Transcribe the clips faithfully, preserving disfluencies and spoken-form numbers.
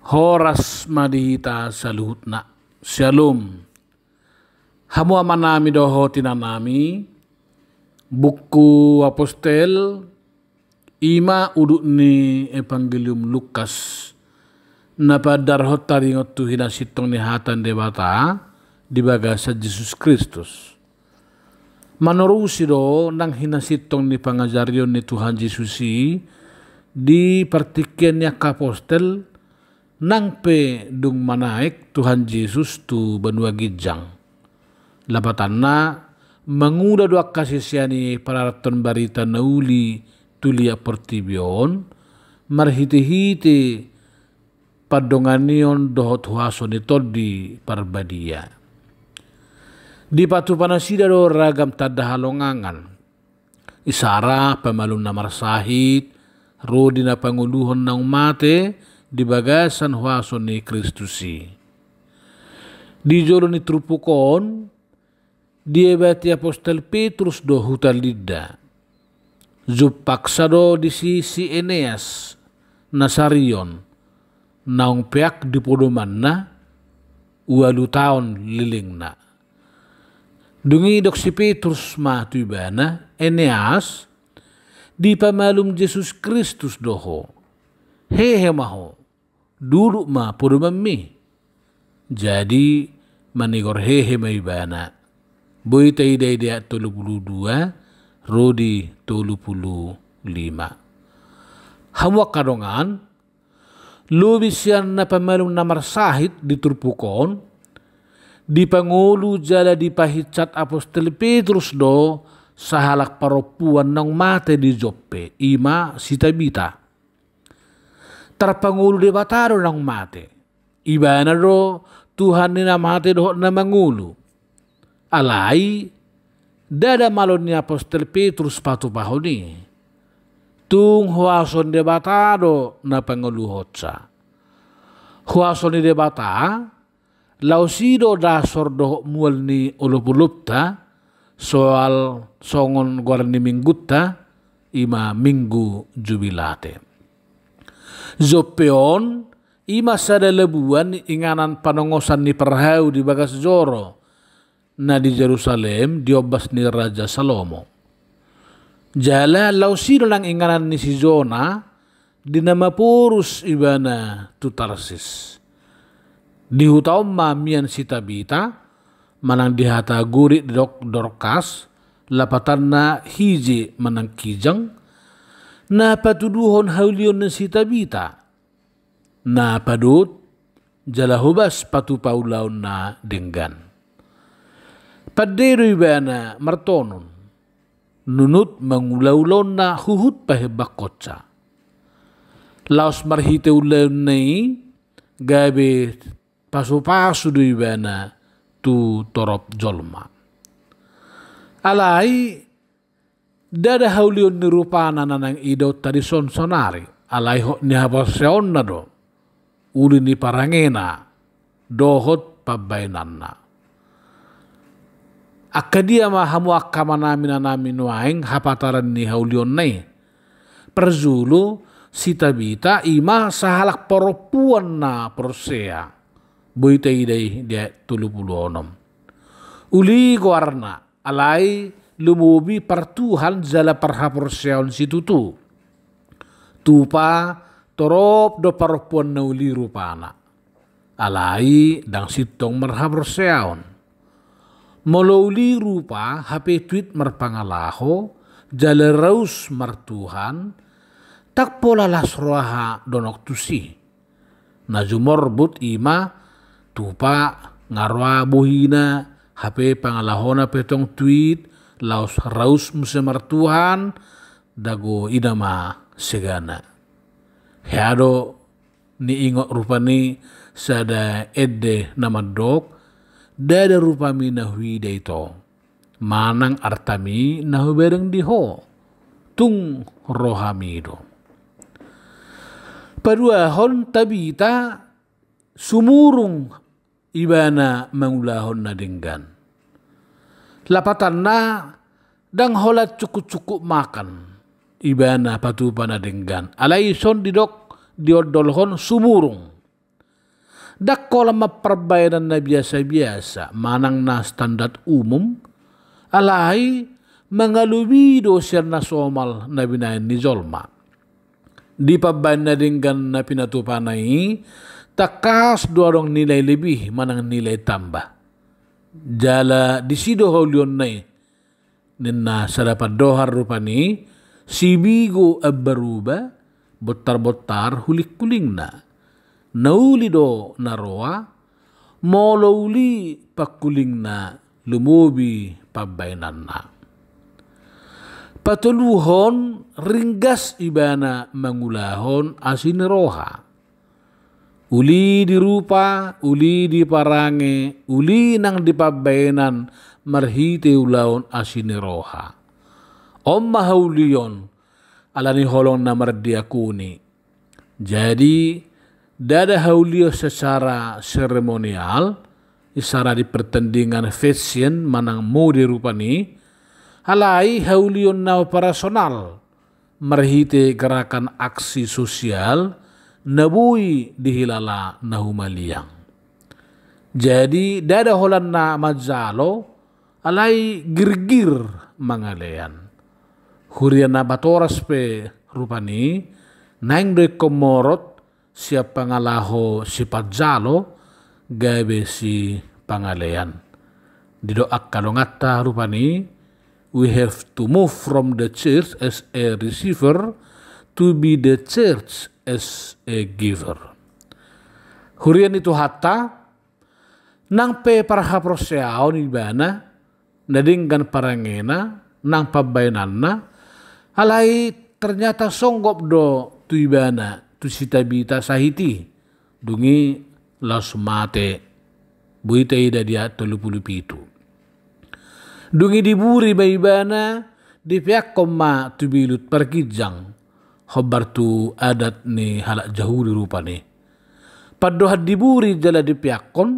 Horas ma di hita saluhutna. Syalom. Hamu amanami dohot inanami, buku Apostel, i ma udut ni Evangelium Lukas, na paandarhon taringot tu hinasintong ni hata ni Debata di bagasan Jesus Kristus. Manorusi do nang hinasintong ni pangajarion ni Tuhan Jesus i di partingkian ni angka apostel, nang pe dung manaek Tuhan Jesus tu banua ginjang. Lapatanna, mangula do angka sisean i pararathon barita na uli tu liat portibi on, marhitehite pandonganion dohot huaso ni Tondi Parbadia. Dipatupa nasida do ragam tanda halongangan. Isara pamalum na marsahit, ro di na pangoluhon naung mate di bagasan huaso ni Kristus i. Di jolo ni turpuk on, diebati apostel Petrus do huta Lidda. Jumpangsa do disi si Eneas na sarion, naung peak di podomanna, ualu taon lelengna. Dung i didok si Petrus ma tu ibana, Eneas, dipamalum Jesus Kristus do ho. Hehe ma ho, duduk ma podomanmi. Jadi manigor hehe ma ibana. Boi taida i di ayat tolu pulu dua ro di tolu pulu lima. Hamu angka dongan, lobi sian na pamalum na marsahit di turpuk on, dipangolu jala dipahinsat apostel Petrus do sahalak parompuan naung mate di Joppe, i ma si Tabita. Tarpangolu Debata do naung mate. Ibana do Tuhan ni na mate dohot na mangolu. Alai, ndada malo ni apostel Petrus patupahon i. Tung huaso ni Debata do na pangoluhonsa. Huaso ni Debata, laos i do dasor dohot mual ni olopolopta, soal songon goar ni minggunta, i ma Minggu Jubilate. Joppe on, i ma sada labuan inganan panongosan ni parhau di bagas joro, na di Jerusalem di ombas ni Raja Salomo. Jala laos i do nang inganan ni si Jona, di na maporus ibana tu Tarsis. Di huta on ma mian si Tabita, manang di hata Gorik didok Dorkas, lapatanna hije manang kijang, na patuduhon haulion ni si Tabita, na padot jala hobas patupa ulaonna denggan. Pande do ibana martonon, nunut mangula ulaonna huhut pahembangkonsa. Laos marhite ulaonna i gabe pasupasu do ibana tu torop jolma. Alai, ndada haulion ni rupana na naeng idaonta dison saonari, alai hot ni haporseaonna do, uli ni parangena, dohot pambaenanna. Angka dia ma hamu angka amanami inanami nuaeng hapataran ni haulionna i? Parjolo, si Tabita i ma sahalak parompuan na porsea. Boi taida i di ayat tolu pulu onom. Uli goarna, alai lumobi partuhan jala parhaporseaon situtu. Tupa, torop do parompuan na uli rupana. Alai ndang sintong marhaporseaon. Molo uli rupa hape tuit marpangalaho, jala raus martuhan, ndang pola las roha donok tusi. Na jumorbut i ma, tupa, nga roa bohina, hape pangalahona pe tong tuit, laos raus muse martuhan, dago i nama segana. Hea do niingot rupani sada ende na mandok, ndada rupami na huida ito, manang artami na hubereng di ho, tung rohami do. Paduahon, Tabita sumurung ibana mangulahon na denggan. Lapatanna, ndang holan cukup-cukup makan ibana patupa na denggan. Alai dison didok diondolhon sumurung. Ndang holan ma parbaenan na biasa-biasa manang na standar umum, alai mangalobi do sian na somal na binaen ni jolma. Di pambaen na denggan na pinatupana i, tangkas do adong nilai lebih manang nilai tambah. Jala disi do haulionna i, ninna sada pandohan rupani, sibigo ambaruba, bontar-bontar hulingkulingna. Na uli do na roa, molo uli pangkulingna lumobi pambaenanna. Patoluhon, ringgas ibana mangulahon asi ni roha. Uli di rupa, uli di parange, uli nang di pambaenan marhite ulaon asi ni roha. On ma haulion, ala ni holong na mardiakoni. Jadi, ndada haulion secara seremonial, isara di pertandingan fashion manang mode rupani, alai haulion na operasional, marhite gerakan aksi sosial, na boi dihilala na humaliang. Jadi, ndada holan na manjalo, alai girgir mangalean. Huria na patoras pe rupani, naeng do ingkon morot, sian pangalaho sipanjalo, gabe sipangalean. Didok angka donganta rupani, we have to move from the church as a receiver to be the church as a giver. Huria ni Tuhanta, nang pe parhaporseaon ibana, na denggan parangena, nang pambaenanna, alai ternyata songgop do tu ibana, tu si Tabita sahit i, dung i laos mate, boi taida di ayat tolu pulu pitu. Dung i diburi ma ibana, dipeakkon ma tu bilut parginjang, hombar tu adat ni halak Jahudi rupani. Pandohan diburi jala dipeakkon,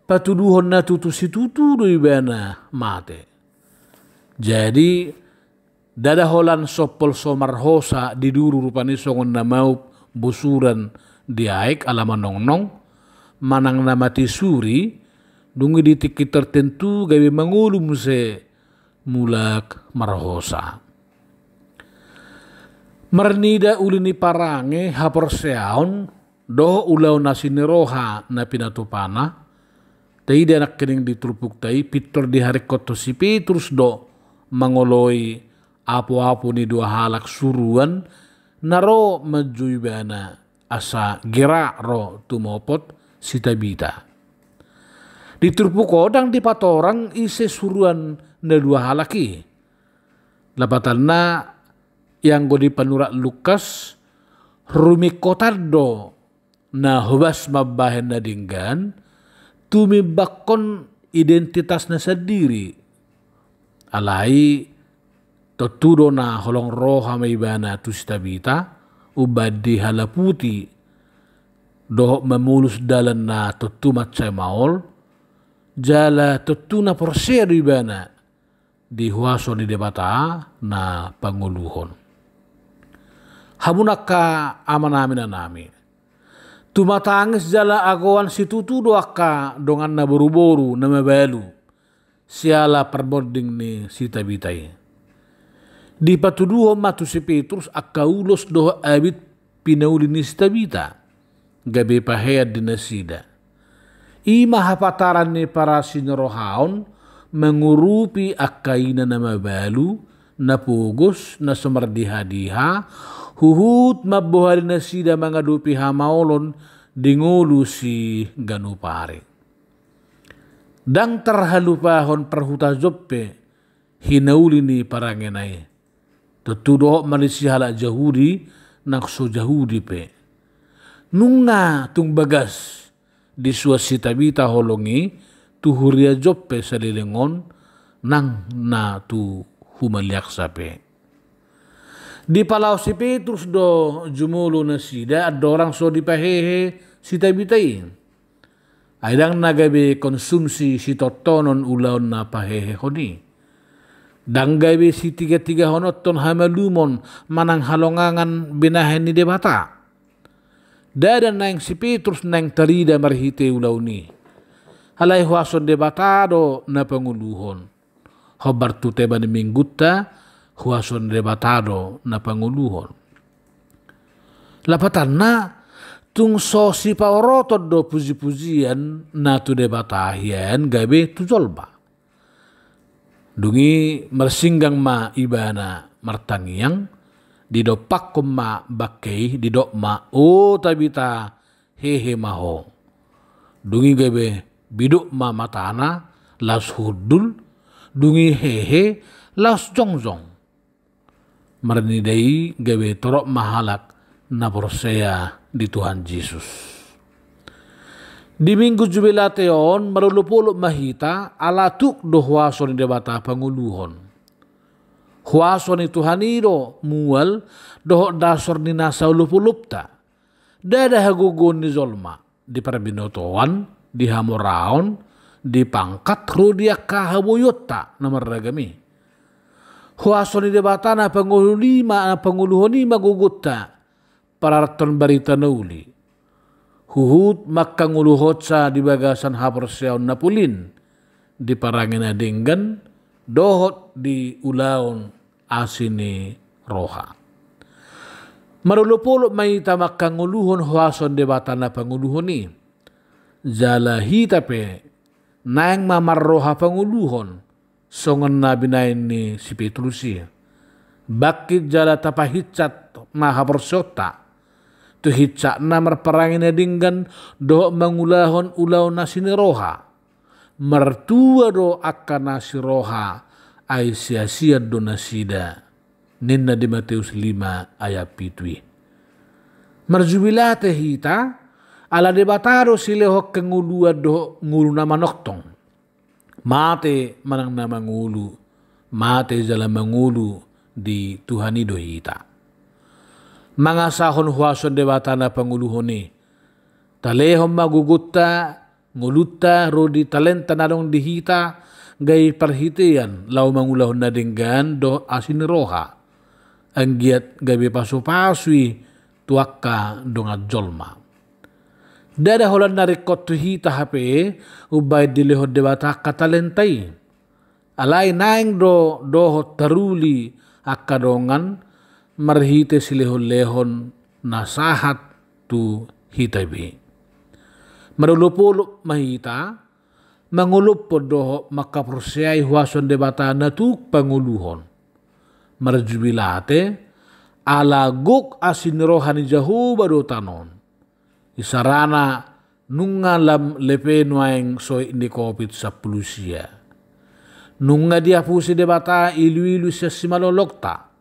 patuduhon na tutu situtu do ibana mate. Jadi, ndada holan sompol so marhosa di duru rupani songon na maup bosuran di aek ala manongnong, manang na mati suri, dung i di tingki tertentu gabe mangolu muse mulak marhosa. Marnida uli ni parange, haporseaon, dohot ulaon asi ni roha na pinatupana, taida nangkining di turpukta i, pintor diharingkothon si Petrus do mangoloi apoapo ni dua halak suruan na ro manjou ibana asa gerak ro tumopot si Tabita. Di turpuk on ndang dipatorang ise suruan na dua halak i. Lapatanna, ianggo di panurat Lukas, rumingkotan do na hobas mambahen na denggan, tumimbanghon identitasna sandiri. Alai, tontu do na holong roha ma ibana tu si Tabita, umbahen dihalaputi, dohot mamolus dalan na tontu mansai maol, jala tontu na porsea do ibana, di huaso ni Debata na pangoluhon. Hamu angka amanami, inanami. Tumatangis jala agoan situtu do angka donganna boruboru na mabalu, siala parmonding ni si Tabita i. Dipatuduhon ma tu si Petrus angka ulos dohot abit pinauli ni si Tabita, gabe pahean di nasida. I ma hapataran ni parasi ni roha on, mangurupi angka ina na mabalu, na pogos, na so mardihadiha, huhut mambohali nasida mangadopi hamaolon di ngolu siganup ari. Ndang tarhalupahon parhutajon pe hinauli ni parangena i. Tontu dohot ma di si halak Jahudi nang so Jahudi pe. Nunga tung bagas disuan si Tabita holong i tu huria Joppe saleleng on nang na tu humaliangsa pe. Dipalaos si Petrus do jumolo nasida andorang so dipahehe si Tabita i. Ai ndang na gabe konsumsi sitontonon ulaon na pahehehon i. Ndang gabe sitigatigahononhon hamalumon manang halongangan binahen ni Debata. Ndada naeng si Petrus naeng tarida marhite ulaon i. Alai huaso ni Debata do na pangoluhon. Hombar tu tema ni minggunta, huaso ni Debata do na pangoluhon. Lapatanna, tung so sipaoroton do pujipujian na tu Debata hian gabe tu jolma. Dung i marsinggang ma ibana martangiang, didompakkon ma bangke i, didok ma, "O Tabita, hehe ma ho." Dung i gabe bidok ma matana, laos hundul, dung i hehe, laos jongjong. Marnida i gabe torop ma halak na porsea di Tuhan Jesus. Di Minggu Jubilate on, marolopolop ma hita, ala tuk do huaso ni Debata pangoluhon. Huaso ni Tuhan i do mual dohot dasor ni nasa olopolopta. Ndada hagogoon ni jolma di parbinotoan, di hamoraon, di pangkat, ro di angka haboionta na marragam i. Huaso ni Debata na pangoluhon i ma, na pangoluhon i ma gogonta pararton barita na uli. Huhut mangkangoluhonsa di bagasan haporseaon na polin, di parange na denggan, dohot di ulaon asi ni roha. Marolopolop ma hita mangkangoluhon huaso ni Debata na pangoluhon i. Jala hita pe naeng ma marroha pangoluhon, songon na binahen ni si Petrus i. Bangkit jala tapahinsat ma haporseaonta. Tu hinsatna marparange na denggan dohot mangulahon ulaon asi ni roha. Martua do angka na asi roha, ai siasian do nasida, ninna di Mateus lima ayat pitu i. Marjubilate hita, ala Debata do silehon hangoluan dohot ngolu na manongtong. Mate manang na mangolu, mate jala mangolu di Tuhan i do hita. Mangasahon huaso ni Debata na pangoluhon i, talehon ma gogonta, ngolunta ro di talenta na adong di hita, gabe parhitean laho mangulahon na denggan dohot asi ni roha. Anggiat gabe pasupasu i tu angka dongan jolma. Ndada holan na ringkot tu hita hape umbahen dilehon Debata angka talenta i. Alai naeng do dohot taruli angka dongan marhite silehonlehon na sahat tu hita be. Marolopolop ma hita mangolophon dohot mangkaporseai huaso ni Debata na tuk pangoluhon. Marjubilate, ala gok asi ni roha ni Jahowa do tano on. Isarana nunga lam lepe nuaeng soik ni Covid sampulu sia. Nunga diapusi Debata iluilu sian simalolongta.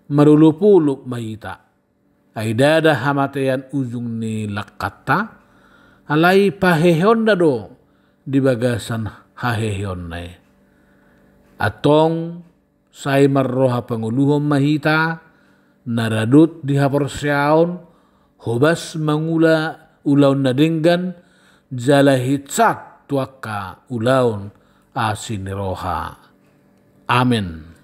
Marolopolop ma hita. Ai ndada hamatean ujung ni langkanta, alai paheheonna do di bagasan haheheonna i. Antong sai marroha pangoluhon ma hita, na radot di haporseaon, hobas mangula ulaon na denggan, jala hinsat tu angka ulaon asi ni roha. Amen.